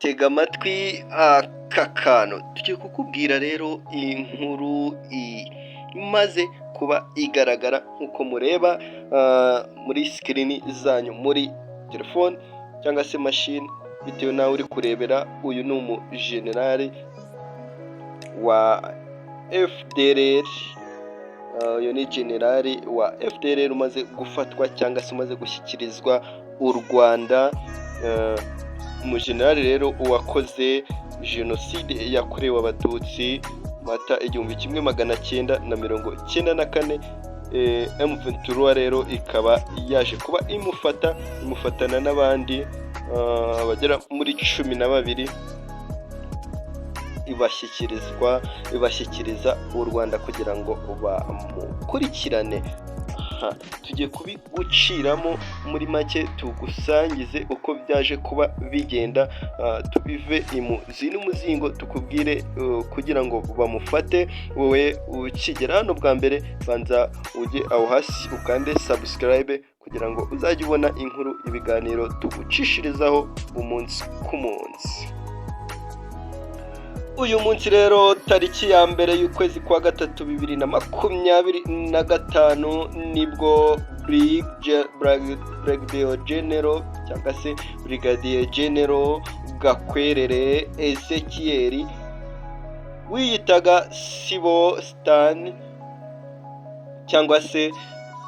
Tega amatwi aka kantu tugiye kukubwira rero. Inkuru imaze kuba igaragara nk'uko mureba muri screen zanyu, muri telefone cyangwa se mashini, bitewe n'aho uri kurebera. Uyu ni umujenerali wa FDLR. Uyu ni generali wa FDLR umaze gufatwa cyangwa se umaze gushyikirizwa u Rwanda. Umujenerali rero wakoze jenoside yakorewe Abatutsi Mata 1994. M23 rero ikaba yaje kuba imufata, imufatana n'abandi bagera muri 12, ibashyikirizwa, ibashyikiriza u Rwanda kugira ngo bamukurikirane. Tugiye kubiguciramo muri make, tugusangize uko byaje kuba bigenda, tubive imuzi n'umuzingo, tukubwire kugira ngo bamufate. Wowe ukigera hano bwa mbere, banza ujye aho hasi ukande subscribe kugira ngo uzajye ubona inkuru, ibiganiro tugucishirizaho umunsi ku munsi. Uyu munsi rero, tariki ya 1 y'ukwezi kwa gatatu 2025, nibwo Brigadier General cyangwa se Brigadier General Gakwerere Ezekiel, wiyitaga Sibo Stan cyangwa se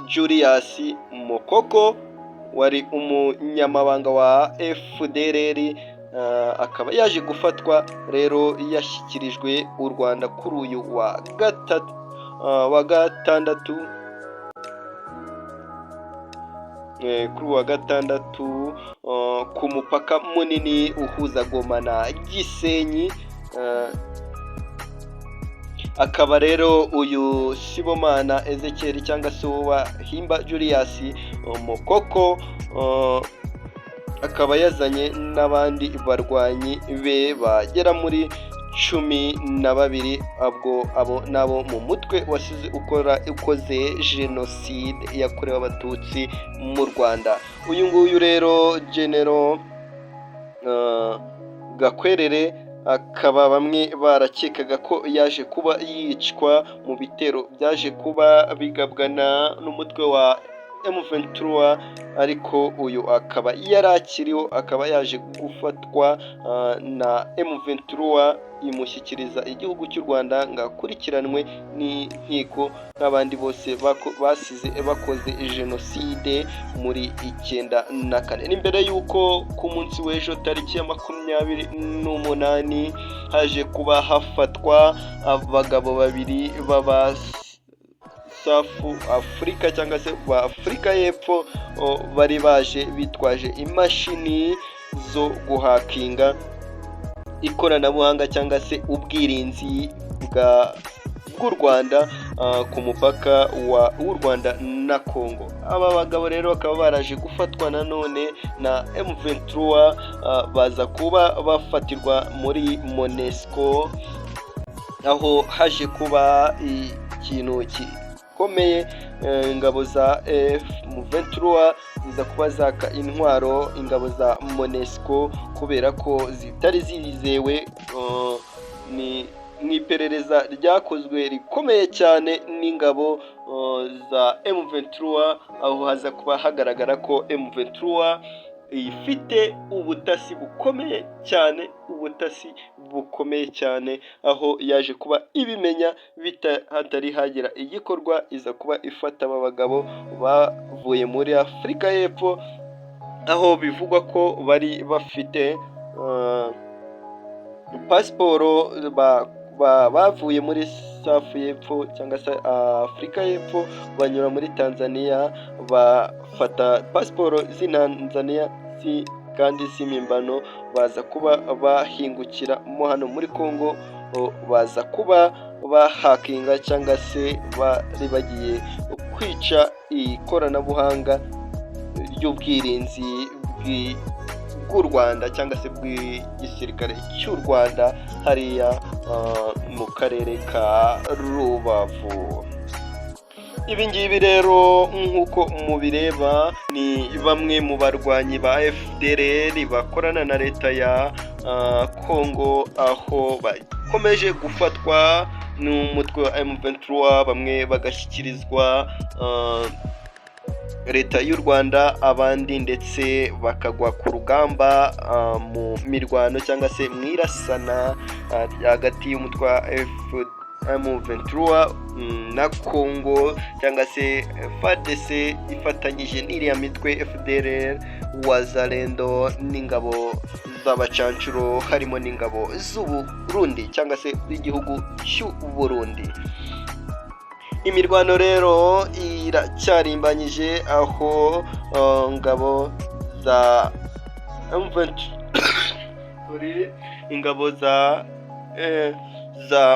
Julius Mokoko, wari umunyamabanga wa FDLR, akaba yaje gufatwa rero, yashyikirijwe u Rwanda kuri uyu wa gatatu, wa gatandatu, kuri uwa gatandatu, ku mupaka munini uhuza Goma na Gisenyi. Akaba rero uyu Sibomana Ezekiel cyangwa se uwa Himba Julius Mokoko, akaba yazanye n'abandi barwanyi be bagera muri 12. Ubwo abo nabo mu mutwe wasize ukora ukoze jenoside yakorewe Abatutsi mu Rwanda. Uyu nguyu rero, General Gakwerere, akaba bamwe barakekaga ko yaje kuba yicwa mu bitero byaje kuba bigabwa n'umutwe wa M23, ariko uyu akaba yari akiriho, akaba yaje gufatwa na M23, imushyikiriza igihugu cy'u Rwanda ngo akurikiranwe n'inkiko nk'abandi bose basize bakoze jenoside muri 94. Ni mbere y'uko ku munsi w'ejo, tariki ya 28, haje kuba hafatwa abagabo babiri b'aba South Afurika cyangwa se ba Afurika y'Epfo, bari baje bitwaje imashini zo guhakinga ikoranabuhanga cyangwa se ubwirinzi bw'u Rwanda ku mupaka w'u Rwanda na Congo. Aba bagabo rero bakaba baraje gufatwa nanone na M23, baza kuba bafatirwa muri MONUSCO, aho haje kuba ikintu gikomeye. Ingabo za M23 ziza kuba zaka intwaro ingabo za MONUSCO kubera ko zitari zizewe. Ni mu iperereza ryakozwe rikomeye cyane n'ingabo za M23, aho haza kuba hagaragara ko M23 ifite ubutasi bukomeye cyane, ubutasi bukomeye cyane, aho yaje kuba ibimenya hatari hagira igikorwa, iza kuba ifata aba bagabo bavuye muri Afurika y'Epfo, aho bivugwa ko bari bafite pasiporo, bavuye muri South y'Epfo cyangwa se Afurika y'Epfo, banyura muri Tanzania, bafata pasiporo z'Intanzaniya kandi z'impimbano, baza kuba bahingukira mo hano muri Congo, baza kuba bahakinga cyangwa se bari bagiye kwica ikoranabuhanga ry'ubwirinzi bw'u Rwanda cyangwa se bw'igisirikare cy'u Rwanda hariya mu karere ka Rubavu. Ibi ngibi rero, nk'uko mubireba, ni bamwe mu barwanyi ba FDLR bakorana na leta ya Kongo, aho bakomeje gufatwa n'umutwe wa M23, bamwe bagashyikirizwa leta y'u Rwanda, abandi ndetse bakagwa ku rugamba mu mirwano cyangwa se mu irasana hagati y'umutwe wa M23 na Congo cyangwa se FARDC ifatanyije n'iriya mitwe FDLR, Wazalendo n'ingabo z'abacancuro, harimo n'ingabo z'u Burundi cyangwa se z'igihugu cy'u Burundi. Imirwano rero iracyarimbanyije, aho ngabo za M23, sorry, ingabo za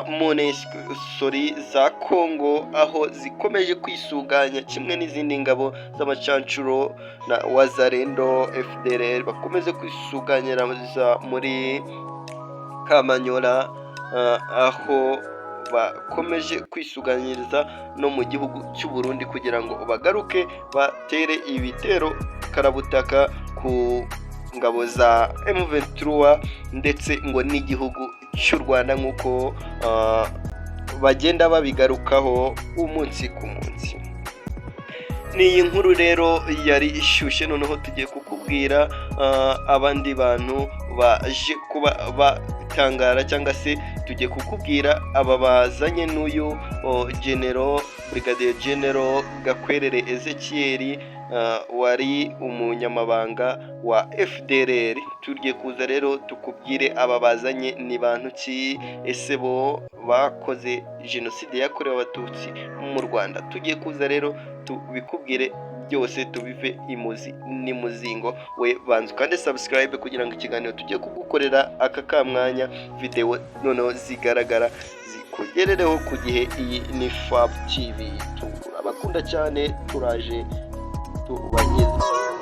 MONUSCO, sorry, za Congo, aho zikomeje kwisuganya kimwe n'izindi ngabo z'abacancuro na Wazalendo, FDLR, bakomeze kwisuganyiriza muri Kamanyola, aho bakomeje kwisuganyiriza no mu gihugu cy'u Burundi kugira ngo bagaruke batere ibitero karabutaka ku ngabo za M23 ndetse ngo n'igihugu cy'u Rwanda, nk'uko bagenda babigarukaho umunsi ku munsi. Ni iyi nkuru rero yari ishyushye. Noneho tugiye kukubwira abandi bantu baje kuba batangara, cyangwa se tugiye kukubwira aba bazanye n'uyu General, Brigadier General Gakwerere Ezekiel, wari umunyamabanga wa FDLR. Tugiye kuza rero tukubwire aba bazanye ni bantu ki? Ese bo bakoze jenoside yakorewe Abatutsi mu Rwanda? Tugiye kuza rero tubikubwire byose, tubive imuzi n'imuzingo. We banza ukande subscribe kugira ngo ikiganiro tugiye kugukorera aka kamwanya, videwo noneho zigaragara zikugerereho ku gihe. Iyi ni Fab TV, turabakunda cyane, turaje tubageze.